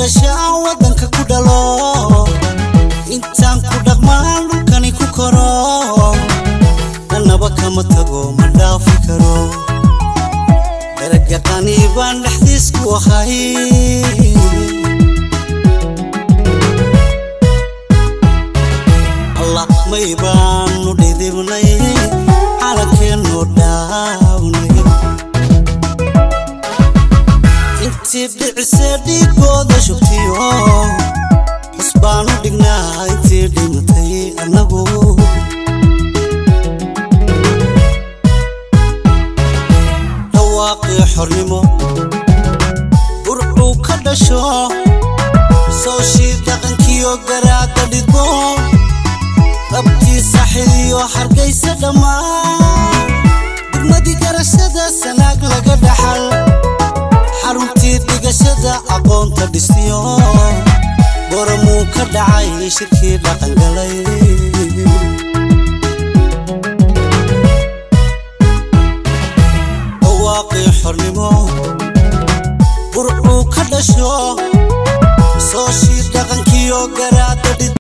Dhashaa waddanka ku dhalo, intaan ku dhaqmaan dhulkani ku koro, annaba kama tago, ma dhaafi karo. Daraga qani baan dhexdiis ku ahay. Allah may baanu dhidibnay, calankeennu dhaawnay. Intii dhicisee dhiigooda shubtiyo, xus baanu dhignaa intii dhimatay annagu. Dhawaaqii xornimo burcuu ka dhasho, sooshii dhaqankiyo garaadda dhidbo, dhabtiisa xiliyo hargaysa dhammaan, degmadii garashada Sanaag laga dhaxal, xaruntii dhigashada aqoonta dhistiyo, Boramuu ka dhacay shirkii dhaqangalay. Dhawaaqii xornimo burcuu ka dhasho, sooshii dhaqankiyo garaadda.